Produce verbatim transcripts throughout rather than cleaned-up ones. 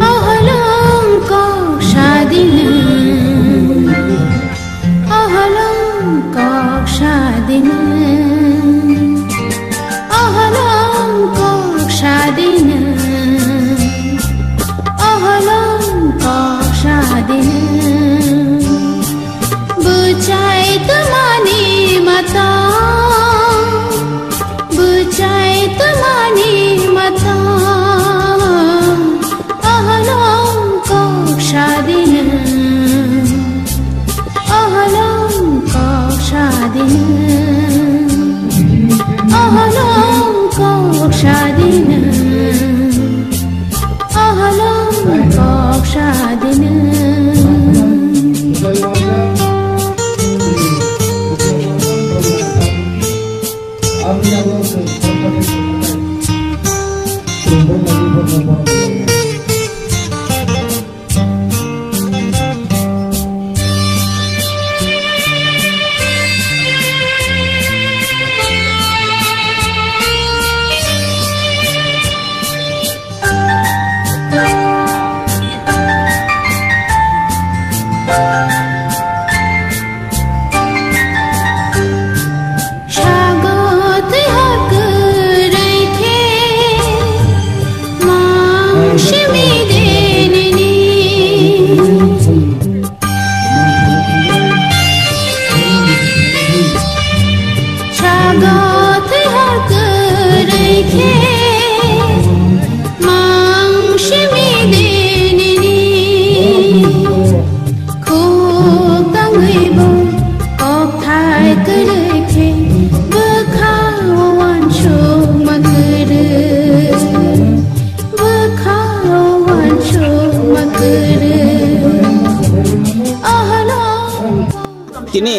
Oholong kok sadina, oholong kok sadina, oholong kok sadina, oholong kok sadina. Bwchai twmani mata, bwchai twmani mata, oholong kok sadina, oholong kok sadina, oholong kok sadina. Oholong kok sadina. Sago twi hor kwrwi khe mang simi de nini. Sago twi hor kwrwi khe mang simi de nini. Khuk tangwi bo kokthai kwrwi khe bwkha o uansukma kwrwi, bwkha o uansukma kwrwi. Oholong. Tini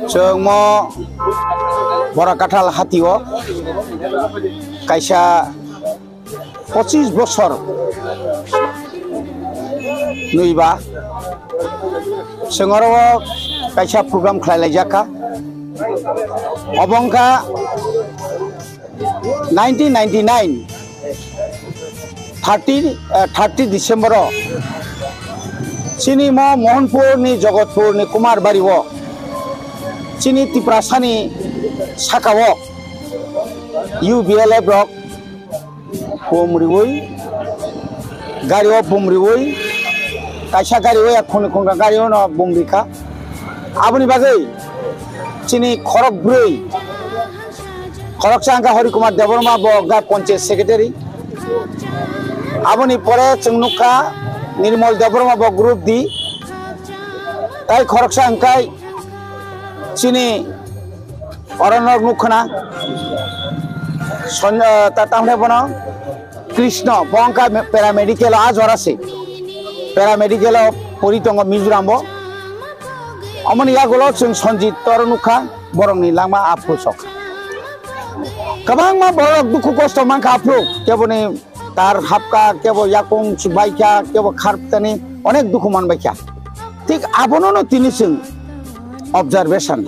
chwng mo Bora Kathal hatio kaisa pochis bosor nwiba chwng oro kaisa program khlai laijak kha. Obo wngkha nineteen ninety-nine, thirty, eh, thirty December o chini mo Mohanpur ni Jogotpur ni Kumar Bari o chini Tiprasa ni saka o U B L F rok bom riwi, gari o bom riwi, kaisa gari o ya khuni khunka gari o no bom rikha. Aboni bagwi chini khorok bwrwi, khoroksa wngkha Hari Kumar Debbarma, bo wngkha Panchayat Secretary. Aboni pore chwng nukha Nirmal Debbarma, bo Group D. Tai khoroksa wngkha chini oro nok nukha na Son-, ah, ta-, tamne bono Krishna, bo wngkha me-, paramedical o a jora se. Paramedical o pori tongo Mizoram o. Omoni yagulo chwng Sanjit toro nukha, borokni langma aphuru sok. Kwbangma borok dukhu kosto mankha aphuru, keboni tar hapkha, kebo yakung chubaikha, kebo kharptani onek dukhu manbaikha. Thik abono no tini chwng observation.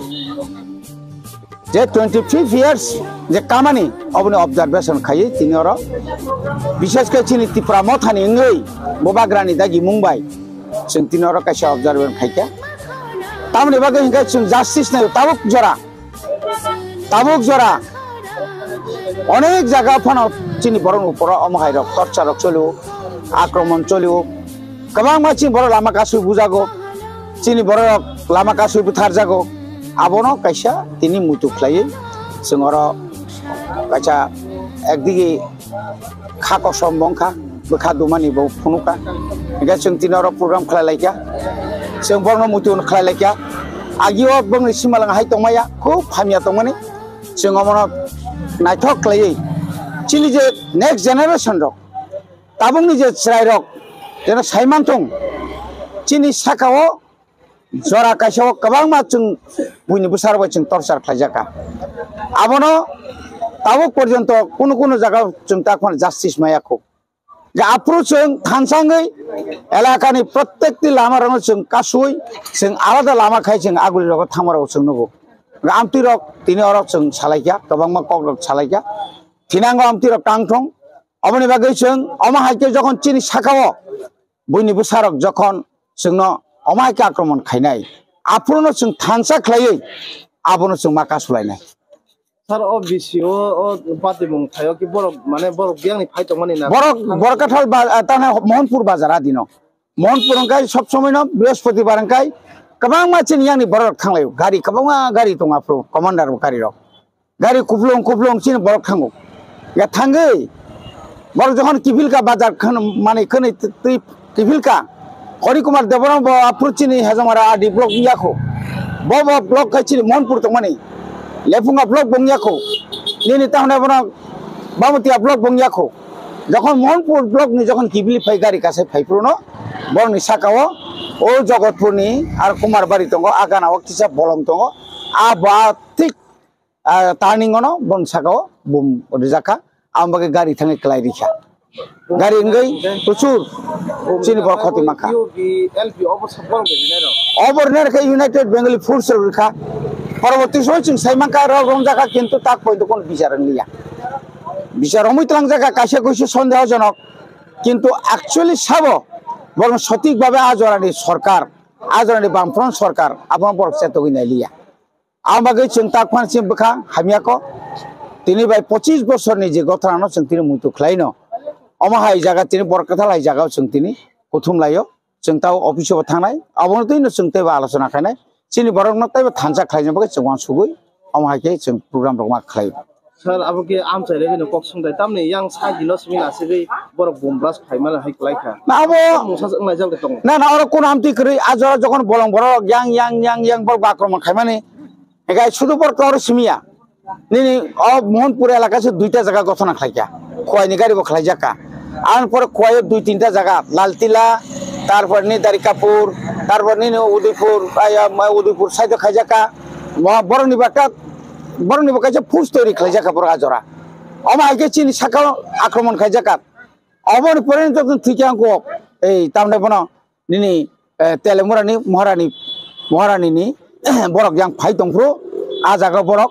Je twenty five years je kamani, oboni observation khaiwi tini oro, bishesh khe chini Tipra Mothani wngwi Bubagrani dagi mung bai chwng tini oro kaisa observation khaikha. Tamoni bagwi hwnkhe chwng justice nai tabuk jora, tabuk jora onek jaga phano chini borokni uporo omo hai rok torture rok cholio, akromon cholio, kwbangma chini borok lama kasui bujago, chini borok lama kasui butharjago. Abono kaisa tini muitu khlaiwi chwng oro kaisa ekdigi kha kosom bo wngkha, bwkha dumani bo phunukha. Hingke chwng tini oro program khlai laikha, chwng borokno muitu khlai laikha. Agio bongni simalwng hai tongmaya, khub hamya tongmani. Chwng omono naithok khlaiwi chini je next generation rok, tabukni je chwrairok jeno saimanthung, chini sakao jora kaisa o kwbangma chwng buini bwsarok bai chwng torchar khlaijakha. Abono tabuk porjonto kunu kunu jaga chwng takhmani justice maya kho. Je aphuru chwng thansangwi elakani prottekti lamarokno chwng kasui, chwng alada lama khai chwng aguli rogo thangmarok chwng nugo. Amtwi rok tini orok chwng salaikha, kwbangma kokrok salaikha. Thinango amtwi rok tangthong. Oboni bagwi chwng omo hai khe jokhon chini saka-o buini bwsarok jokhon chwngno omo hai khe akromon khainai, aphuru no chwng thansa khlaiwi abono chwng ma kasulainai. Sir, o B C O o patimung thaio ki borok, mane, borok biyangni phai tongmani na? Borok, Borkathal ba-, ah, tana Mohanpur bazar adino. Mohanpur hwnkhe sob somoi no Brihaspatibar hwnkhe kwbangma chini yang ni borok thanglaio. Gari kwbangma gari tongo aphuru, commander bo gari rok. Gari kuplung kuplung chini borok thango. Ya thangwi borok jokhon kiphilka bazar khwn-, mane khwnwi twi kiphilka. Hari Kumar Debbarma bo aphuru chini Hajamara R D block wngya kho. Bo bo block khai chini Mohanpur tongmani. Lephunga block bo wngya kho. Nini tahone bono Bamatia block bo wngya kho. Jokhon Mohanpur block ni jokhon kibili phai gari kasai phai phuru no borok ni saka o o Jogotpur ni ar Kumar Bari tongo, a gana o kisa bolong tongo. A ba thik ah, turning ono boni saka o bum rijak kha, aboni bagwi gari thangwi kwlai rikha. Gari wngwi prochur chini borok khoti mankha. U B L P obo support rwinai rok. Obo rwinai rwkha United Bengali Force rok rwkha. Poroboti somoi chwng sai mankha rok romjakha, kintu tak poito kono bichar wngliya. Bichar romwi twlangjakha, kaisa kuisu sondehojonok. Kintu actually sabo borok sothik bhabe a jorani sorkar, a jorani Bamfront sorkar abono borok chetogwi nailiya. Ang bagwi chwng tak phan se bwkha hamya kho. Tini bai pochis bosorni je gothorano chwng tini muitu khlaino. Omo hai jaga tini Borkathal hai jagao chwng tini kuthum laio. Chwng tao office o thangnai. Abono twino chwng teibo alochona khainai. Chini borokno teibo thansa khlaina bagwi chwng uansugwi omo hai khe chwng program rok ma khlaio. Sir, abo khe amchai le bini kok sungdai. Tamni yang side no simi nasugwi borok bum blast khaimani hai kwlai kha. Na abo mungsa se wnglai jak de tongo. Na, na, oro kono amtwi kwrwi, a jora jokhon bolong borok yang, yang, yang, yang borok akromon khaimani. Hinkhe sudu borok oro simiya. Nini o Mohanpur elaka se duita jaga gothona khlaikha. Khwaini gari bo khlaijakha. Ang pore Khwai o dui tinta jaga, Laltila, tarpor ni Darikapur, tarpor nini Udaipur, aya, ma Udaipur side o khaijakha. Mo-, borokni bata, borokni bo kaisa force toiri khlaijakha borok a jora. Omo hai khe chini saka o akromon khaijakha. Oboni pore ni joto thwikhe ang kok, ei, tamni bono nini, eh, Telemurani Maharani, Maharani ni borok yang phai tongphuru, a jaga borok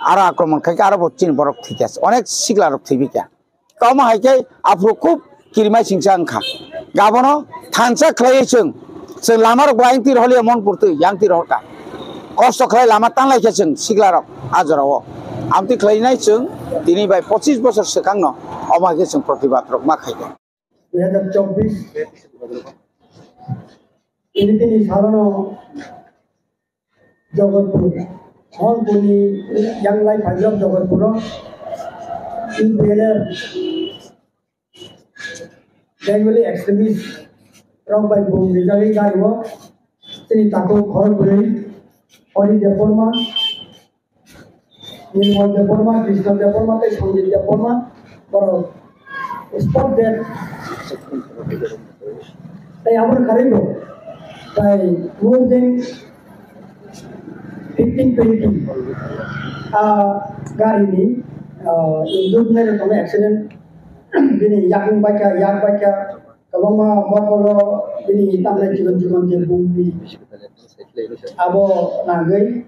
aro akromon khai khe aro bo chini borok thwikha, onek sikla rok thwibikha. Omo hai khe aphuru khub kirimai singsa wngkha. Gabono thansa khlaiwi chwng, chwng lama rok bo ayang tir holiya Mohanpur twi yang tir horkha. Kosto khlai lama tanglai khe chwng sikla rok a jora o. Amtwi khlainai chwng tini bai pochis bosor swkang no omo hai khe chwng protibad rok ma khaikha. Dui hajar chobbish ini tini salono Jogotpur, Mohanpurni yang lai phaijak Jogotpuro U P L F Bengali extremist rok bai bum rijagwi gario chini takhuk khorok bwrwi Hari Debbarma, Nirmal Debbarma, Krishna Debbarma tei Sanjit Debbarma borok spot dead. Tei aboni karwi bo tai more than fifteen twenty, ah, gari ni, ah, injured nai rok tongo, accident bini yakung baikha, yak baikha, kwbangma mokolo bini tamlai chikon chikon je bumni abo nangwi.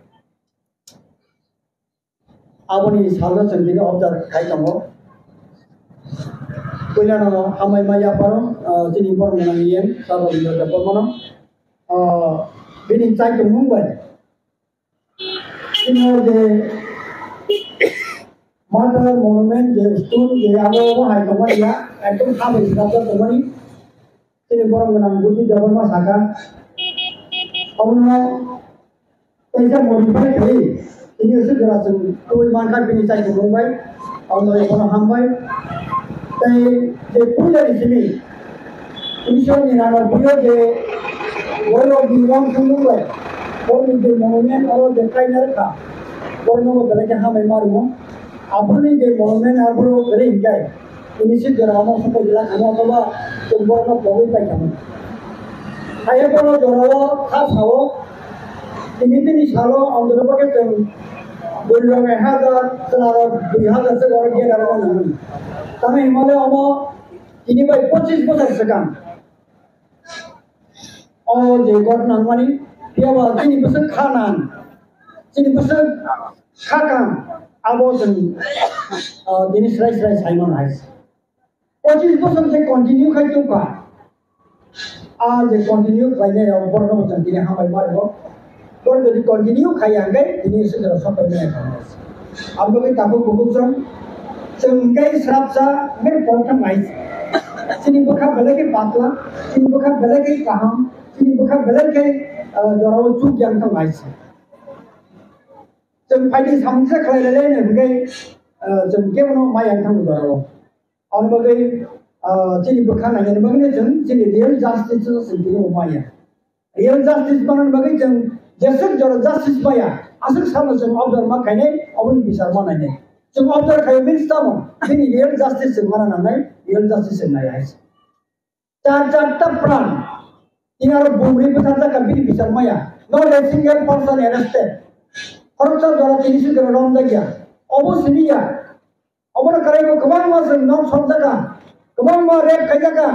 Aboni salno chwng tini observe khai tongo. Puilano hambai ma yapharo, ah, chini borok gwnang E M Sir Rabindra Debbarmano, ah, bini chai tongmung bai. Chini o je martyr monument je stone je abo bo hai tongmani ya, ekdom ha bai swrapjak tongmani. Chini borok gwnang Budi Debbarma saka, obono kaisa modify khlai, tini aswk jora chwng tubui mankha bini chaichomung bai, omo bai bono hambai. Tei je puila ni simi, unisho niranoboi o je borok ni rong thangmung bai, borok ni je monument oro je kaina rwkha, borok no bo belai khe hambai ma rwo. Aphuru ni je monument aphuru kwrwi hinkhe, Ini se jora omo sokoi jila kamo otoba chwng borokno pogwi pai kamo. Haiya bono jorao kha sao, tini tini salo ang jorao khe chwng bwrwirok ek hajar, chwlarok dui hajar se borok gate aro nangmani. Tamo himale omo tini bai pochis bosor swkang. O je got nangmani, phiya ba chini bwswk kha nang, chini bwswk kha kang, abo chwng, ah, tini srai srai sai mano hai. Pochis bosor je continue khai tongkha, a je continue khlainai rok borok no bo chwng tini hambai ma rwo. Borok jodi continue khai ya hwnkhe tini swkang rok sapai maya kha. Abo bagwi tabuk kubuk chwng, chwng hwnkhe srapsa mero pok thang nai. Chini bwkha belai khe patla, chini bwkha belai khe kaham, chini bwkha belai khe, ah, jorao chuk yang thang nai. Chwng phaidi samungsa khlai lai lai hwnkhe, ah, chwng kebono ma yang thang jorao. Aboni bagwi, ah, chini bwkha nainani bagwi chwng chini real justice no chwng tini bo maya. Real justice manani bagwi chwng jeswk jora justice maya, aswk salo chwng observe ma khainai, oboni bichar ma nainai. Chwng observe khaio means tamo, chini real justice chwng mana nangnai, real justice chwng nai hai. Char charta pran, tini aro bumri bwtharjakha bini bichar maya. Not a single person arrested. Khoroksa jora tini swi jora romjakya. Obo simi ya. Obono kwrwi bo kwbangma chwng nok sokjakha, kwbangma rape khaijakha.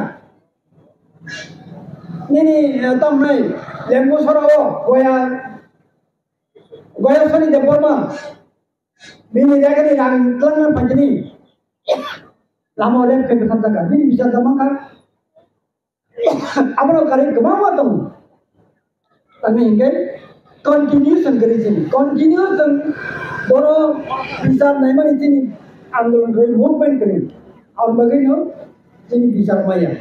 Nini, eh, tamnai Lengmosora o Goya, Goya Soni Debbarma, bini rega ni rang twlangna phaikhe ni lama o rape khai bwkha jakha, bini bichar da mankha. Abono kwrwi kwbangma tongo. Tamni hinkhe continuation kwrwi chini. Continuation bono bichar naimani chini andolon kwrwi movement kwrwi. Aboni bagwino chini bichar maya.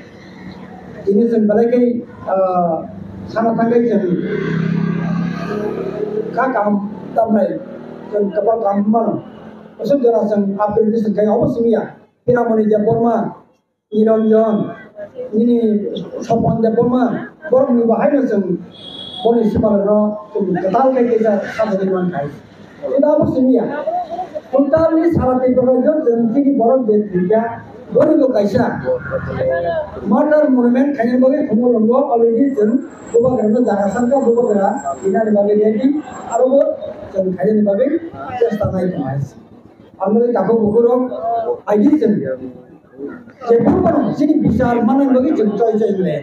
Tini chwng belai khe, ah, sana thangkhe chwng kha kaham tamnai, chwng kwtal kaham mano. Aswk jora chwng appreciation khai obo simi ya. Piramoni Debbarma, Niranjan, nini Sopon Debbarma, borokni bo haino chwng boni simalokno chwng kwtal khe kisa sajagwi man khai. Ino abo simi ya. Kwtalni sara Tripura rajyo chwng chini borok je thwikha, boni bo kaisa martyr monument khaina bagwi Khumulwngo already chwng Bubagrano jaga sankha, Bubagra inani bagwi ready, aro bo chwng khainani bagwi chesta nai tongo hai. Ang bagwi takhuk bukhurok aidi chwng. Je phuru phano chini bichar manna bagwi chwng choi choi le.